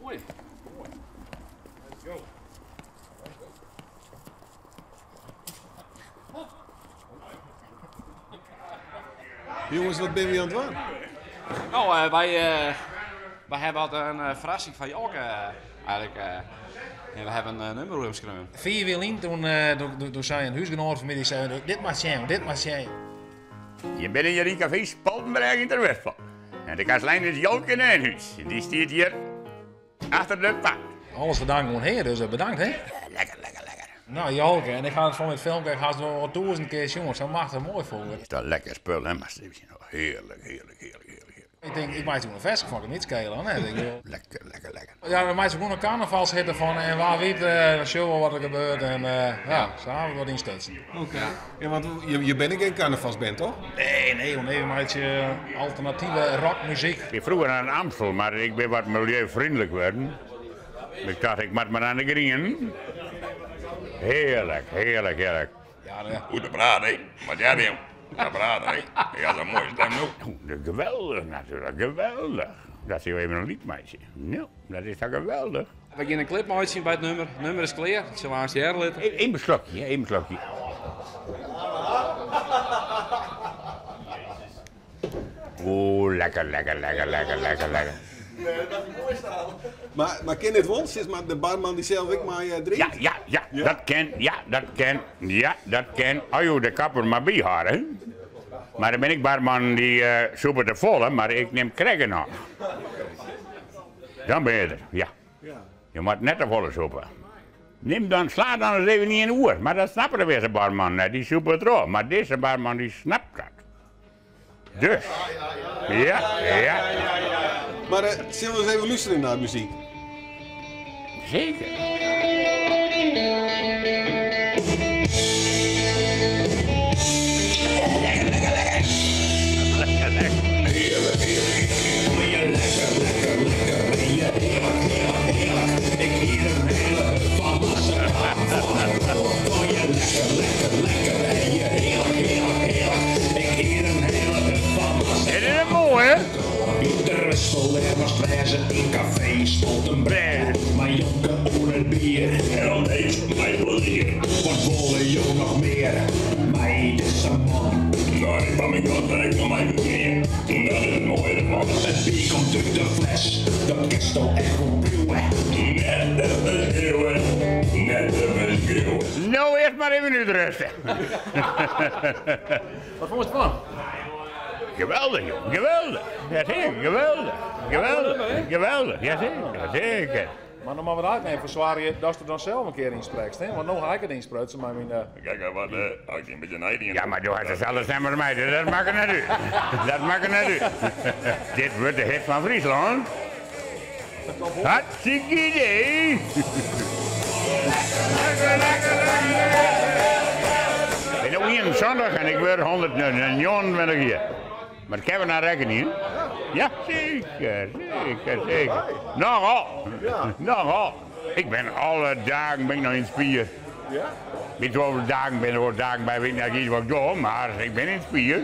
Moai. Moai. Let's go. Jongens, wat binne we oan it dwaan? No, eh, wy, eh, wy hawwe wat in eh, ferrassing foar Jolke eigenlik. En we hawwe in nûmer oer him skreaun. 4 jier lyn, toen, doe, doe sei in húsgenoat fan my, dy sei, dit moat sjen, dit moat sjen. Je binne hjir yn kafee Spaltenbrêge yn Terwispel. En de kastlein is Jolke Nijnhuis. Dy stiet hjir achter de pak. Alles te danken oan har, dus bedankt hè. Lekker, lekker, lekker. Nou Jolke, en ik ha it fan it filmke hast wol wat tûzen kear sjoen, sa machtich moai fûn ik. Is dat lekker spul hè, mar heerlijk, heerlijk, heerlijk, heerlijk. Ik tink, ik meitsje wol in ferske fan, kin my it skele, of net? Ik bedoel... Lekker, lekker, lekker. Ja, we meitsje gewoan in karnavalshit derfan en wa wit, dan sjogge we wat der gebeurt en ja, sa ha we wat ynstutsen. Oké. Ja, want je binne gjin karnavalsband, toch? Nee, nee, nee, we meitsje alternative rockmuzyk. Ik wie froeger oan Amstel, mar ik bin wat miljeufreonlik wurden. Ik tocht, ik moat mar oan de grienen. Hearlik, hearlik, hearlik. Ja, ja. Goed te praten, hè? Wat jij wil. Ja, praat, hè? Je had een mooie stem nu. Geweldig natuurlijk, geweldig. Dat sil even in liet meitsje. Nou, dat is toch geweldig. We gean in clip meitsjen by it nûmer. It nûmer is klear, it sil aanst hearre litte. Even in slokje, even in slokje. Oeh, lekker, lekker, lekker, lekker, lekker, lekker. Mar kin dit wol? Sis mar de barman dy't sels ek mei drinkt? Ja, ja, ja, dat kin, ja, dat kin, ja, dat kin. As jo de kapper mar byhâlde. Mar der binne ek barmannen dy sûpe te folle, mar ik nim krekt genôch. Dan binne je der, ja. Je moatte net te folle sûpe. Nim dan, sla dan ris even ien oer. Mar dat snappe de measte barmannen net, dy sûpe troch. Mar dizze barman dy snapt dat. Dus, ja, ja. Mar sille we ris even lústerje nei de muzyk? Seker. Lekker, lekker, lekker. Lekker, lekker. Heerlijk, heerlijk, heerlijk. Lekker, lekker, lekker. Heerlijk, heerlijk, heerlijk. Ik hier een hele van Lekker, lekker, lekker. Heerlijk, heerlijk, heerlijk. Ik hier een hele van Dit is een mooi, hè? Terwispel moast wêze yn kafee Spaltenbrêge. Mei Jolke oan it bier. En dan eet mei plezier. Wat wolle jo noch mear mei dizze man? No, ik fan myn kant ben ik noch mei begjinne. Dat is it moaie derfan. It bier komt út de fles, dat kinsto echt wol priuwe. Net te ferskriuwen, net te ferskriuwen. No earst mar even útrêste. Wat fûnst derfan? Geweldich, jong, geweldich. Jaseker, geweldich. Geweldich, geweldich, jaseker, seker. Mar no moatte we der ek even foar soargje datst der dan sels in kear ynsprekst, hè? Want no ha ik it ynsprutsen mei myn. Kijk, wat, as ik in bytsje neidien. Ja, mar do hast deselde stim as my, dus dat makket net út. Dat makket net út. Dit wurdt de hit fan Fryslân. Hartstikke idee! Ik bin no 71 en ik wurd 129 jier. Mar kinne we noch rekkenje? Ja, seker, seker, seker. Nochal, nochal. Ik bin alle dagen bin ik noch yn it spier. Witst wol, dagen binne der wol dagen by, wit net iens wat ik doch, mar ik bin yn it spier.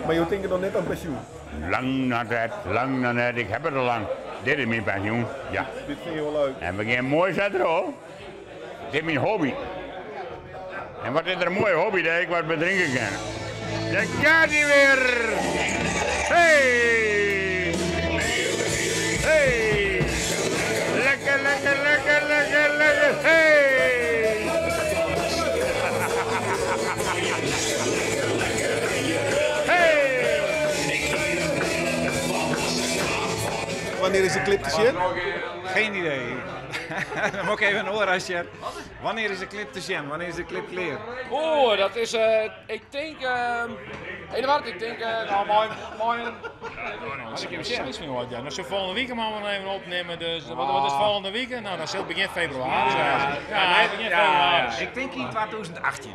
Mar jo tinke noch net oan pensjoen? Lang noch net, lang noch net. Ik heb it al lang. Dit is myn pensjoen, ja. Dit fine jo wol leuk? En we gean moai sa troch. Dit is myn hobby. En wat is der in moaie hobby dêr't ik wat by drinke kin. Dêr gaat hy wer! Hey! Hey! Lekker, lekker, lekker, lekker, lekker! Hey! Hey! Wannear is de clip te sjen? Geen idee. Dan moat ik even in oar sjen. Wannear is de clip te sjen? Wannear is de clip klear? Oeh, dat is, ik tink, even wacht, ik tink, no, mei, mei in... Ja, no sil folgjende wike moatte we even opnimme, dus wat, wat is folgjende wike? No, dan sil it begjin febrewaris wêze. Ja, begjin febrewaris. Ik tink yn 2018.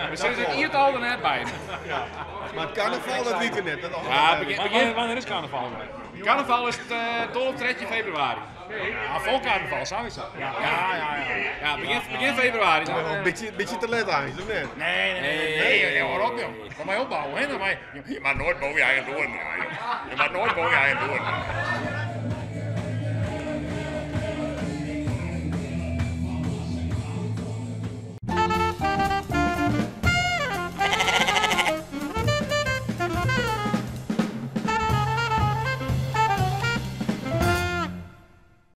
We sitte it jiertal der net by. Mar karnaval, dat wit ik net. Ja, begjin, begjin. Wannear is karnaval? Karnaval is 12, 13 febrewaris. Ja, fol karnaval, sowieso. Ja, ja, ja. Ja, begjin, begjin febrewaris. In bytsje, bytsje te let eins, of net? Nee, nee, nee, nee, nee, hâld op, jong. Kom my opbouwe, hè. Dan mei... Je moat noait boppe je eigen doar draaie. Je moat noait boppe je eigen doar draaie.